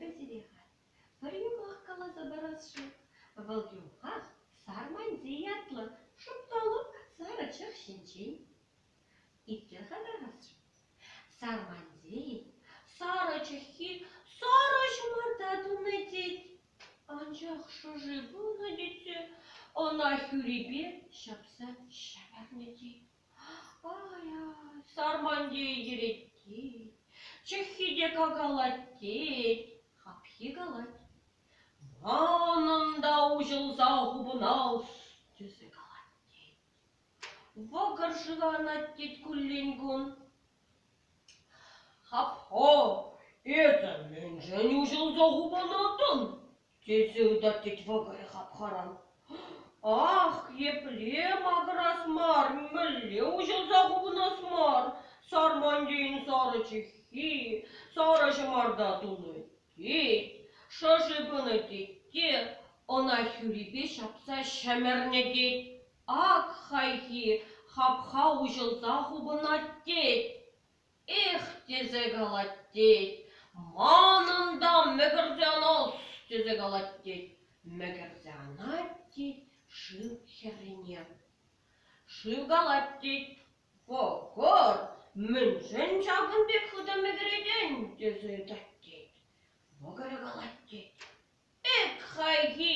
Эпӗ сире халь пӗр юмах каласа парасшӑн. Вӑл юмах Сарманти ятлӑ шӑп та лӑп сарӑ чӑх ҫинчен. Итлӗр-ха тархасшӑн. Сарманти сарӑ чӑххи сарӑ ҫӑмарта тунӑ тет. Анчах шӑши пынӑ тет те ӑна хӳрипе ҫапса ҫӗмӗрнӗ тет. Ай-ай, Сармантей йӗрет тет, чӑххи те какалать тет, хапхи калать. Манӑн та уҫӑлса хупӑнас тесе калать тет. Вӑкӑр шыва анать тет куллен-кун. Хапха, эсӗ мӗншӗн уҫӑлса хупӑнатӑн? Тесе ыйтать тет вӑкӑрӗ хапхаран. Ах, епле макӑрас мар, мӗнле уҫӑлса хупӑнас мар, Сармантейӗн сарӑ чӑххи, сарӑ ҫӑмарта тунӑ тет, шӑши пынӑ тет те ӑна хӳрипе ҫапса ҫӗмӗрнӗ тет. Ак хайхи хапха уҫӑлса хупӑнать тет. Эх, тесе калать тет, манӑн та мӗкӗрсе анас, тесе калать тет. Мӗкӗрсе анать тет шыв хӗррине. Шыв калать тет, вӑкӑр, мӗншӗн ҫакӑн пек хытӑ мӗкӗретӗн, тесе ыйтать тет. Вӑкӑрӗ калать тет, Эк, хайхи,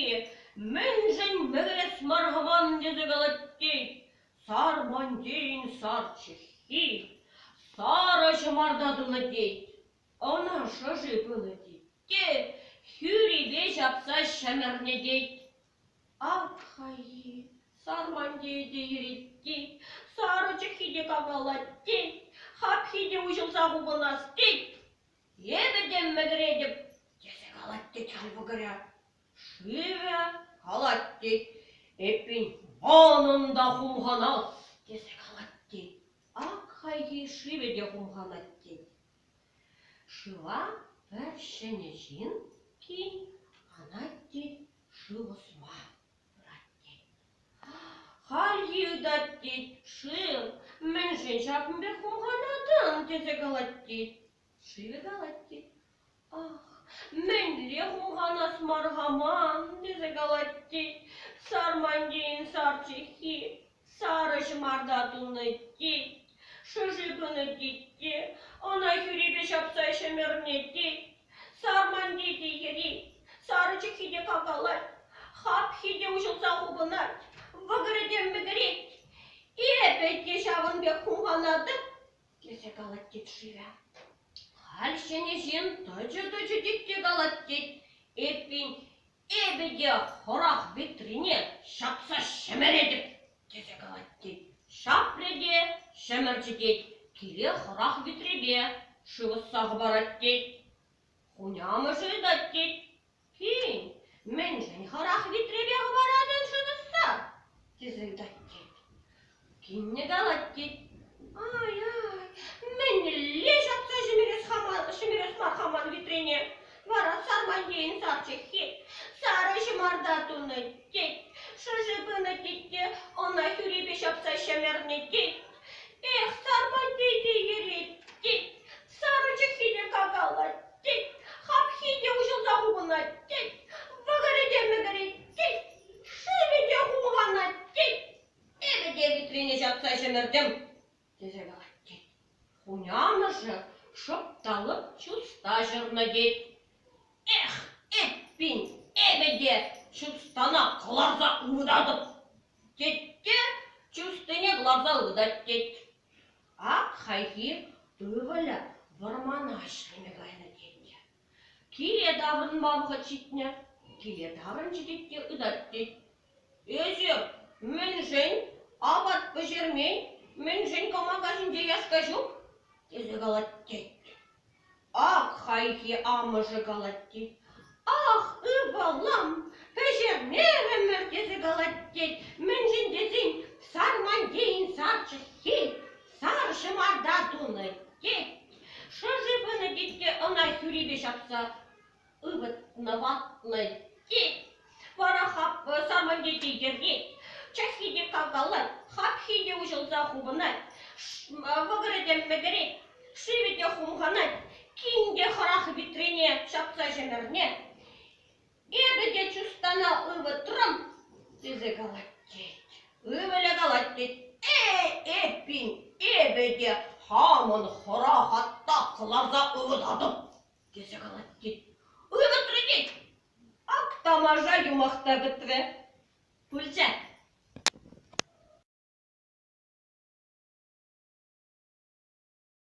мӗншӗн мӗкӗрес мар-ха ман тесе калать тет. Сармантейӗн сар чӑххи сарӑ ҫӑмарта тунӑ тет. Ӑна шӑши пынӑ тет те хӳрипе ҫапса ҫӗмӗрнӗ тет. Ак хайхи, Сармантей те йӗрет тет, сарӑ чӑххи те какалать тет, хапхи те уҫӑлса хупӑнас тет. Эпӗ те мӗкӗретӗп, тесе калать тет халь вӑкӑрӗ. Шывӗ калать тет, эппин манӑн та хумханас, тесе калать тет. Ак хайхи шывӗ те хумханать тет. Шыва пӗр ҫӗнӗ ҫын кин анать тет шыв ӑсма пырать тет. Хальхи ыйтать тет, шыв, мӗншӗн ҫакӑн пек хумханатӑн, тесе калать тет. Шывӗ калать тет. Ах, мӗнле хумханас мар-ха ман, тесе калать тет. Сармантейӗн сар чӑххи сарӑ ҫӑмарта тунӑ тет. Шӑши пынӑ тет те, ӑна хӳрипе ҫапса ҫӗмӗрнӗ тет. Сармантей те йӗрет, сарӑ чӑххи те какалать, хапхи те уҫӑлса хупӑнать, вӑкӑрӗ те мӗкӗрет. Эпӗ те ҫавӑн пек хумханатӑп, тесе калать тет шывӗ. Халь ҫӗнӗ ҫын тӑчӗ-тӑчӗ тет те калать тет. Эппин, эпӗ те хӑрах витрине ҫапса ҫӗмӗретӗп, тесе калать тет. Ҫапрӗ те ҫӗмӗрчӗ тет, киле хӑрах витрепе шыв ӑсса хӑпарать тет. Хунямӑшӗ ыйтать тет. Кин, мӗншӗн хӑрах витрепе хӑпаратӑн шыв ӑсса? тесе ыйтать тет. Кинне калать тет. Ай-ай, мӗнле ҫапса ҫӗмӗрес ҫӗмӗрес мар-ха ман витрене? Вара Сармантейӗн сар чӑххи сарӑ ҫӑмарта тунӑ тет, шӑши пынӑ тет те ӑна хӳрипе ҫапса ҫӗмӗрнӗ тет. Эх, Сармантей те йӗрет тет, сарӑ чӑххи те какалать тет, хапхи те уҫӑлса хупӑнать тет, вӑкӑрӗ те мӗкӗрет тет, шывӗ те хумханать тет. Эпӗ те витрене ҫапса ҫӗмӗртӗм, тесе калать тет. Хунямӑшӗ шӑп та лӑп чуста ҫӑрнӑ тет. Эх, эппин, эпӗ те чустана кӑларса ывӑтатӑп, тет те чустине кӑларса ывӑтать тет. Ак хайхи ывӑлӗ вӑрмана ӗҫлеме кайнӑ тет. Киле таврӑнма вӑхӑт ҫитнӗ. Киле таврӑнчӗ тет те ытать тет. Эсир мӗншӗн апат пӗҫермен, мӗншӗн кӑмака ҫинче яшка ҫук? тесе калать тет. Ак хайхи амӑшӗ калать тет. Ах, ывӑлӑм, пӗҫермерӗмӗр тесе калать тет. Мӗншӗн тесен Сармантейӗн сар чӑххи сар ҫӑмарта тунӑ тет. Шӑши пынӑ тет те ӑна хӳрипе ҫапса ывӑтнӑ ватнӑ тет. Вара Сармантей те йӗрет, чӑххи те какалать, хапхи те уҫӑлса хупӑнать, вӑкӑрӗ те мӗкӗрет, шывӗ те хумханать, кин те хӑрах витрене ҫапса ҫӗмӗрет. ҫӗмӗрне, эпӗ те чустана ывӑтрӑм, тесе калать тет. Ывӑлӗ калать тет, э, эппин, эпӗ те хамӑн хӑрах атта кӑларса ывӑтатӑп, тесе калать тет. Ывӑтрӗ тет. Ак тамаша юмах та пӗтрӗ. Пулчӗ.